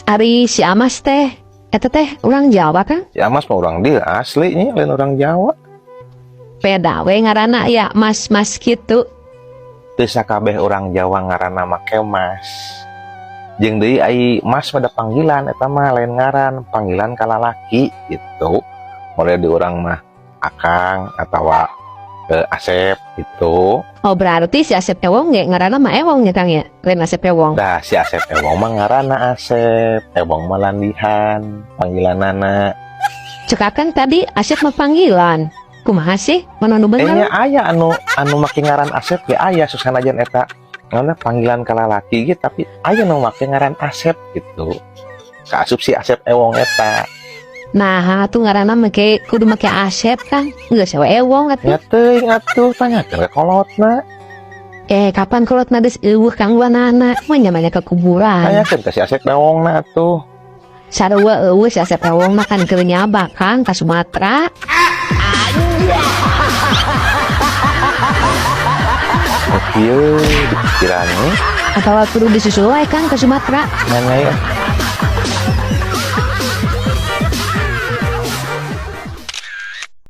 Ari si Amas teh, eta teh orang Jawa kan? Si Amas mah urang dieu asli nya, lain orang Jawa. Beda we ngaranna ya mas-mas gitu. Teu sakabeh orang Jawa ngaranna make Mas. Jeung deui ai Mas pada panggilan, eta mah lain ngaran, panggilan ka lalaki gitu. Mulai di urang mah Akang atawa ke Asep gitu. Oh, berarti si Asep Ewong ge ngaranna mah Ewong ya, Kang, ya? Lain Asep Ewong. Dah si Asep Ewong mah ngaranna Asep, Ewong mah landihan, panggilanana. Cek Akang tadi Asep mah panggilan. Kumaha sih? Mana nu Eh bener? nya aya anu anu make ngaran Asep ge aya, sanajan eta ngaranna panggilan ka lalaki gitu, tapi aya nu make ngaran Asep gitu. Kaasup si Asep Ewong eta. Nah, tuh ngaranna make kudu make Asep, Kang. Geus we Ewong atuh. Nya teuing atuh, tanyakeun ke kolotna. Eh, kapan kolotna geus euweuh, Kang, wanana? Mah nyamanya ke kuburan. Tanyakeun ke si Asep Ewongna atuh. Sarua euweuh si Asep Ewong mah kan keur nyabak, Kang, ka Sumatera. Oh kieu di pikiran nih. Atawa kudu disusul wae, Kang, ke Sumatera. Nanya ya.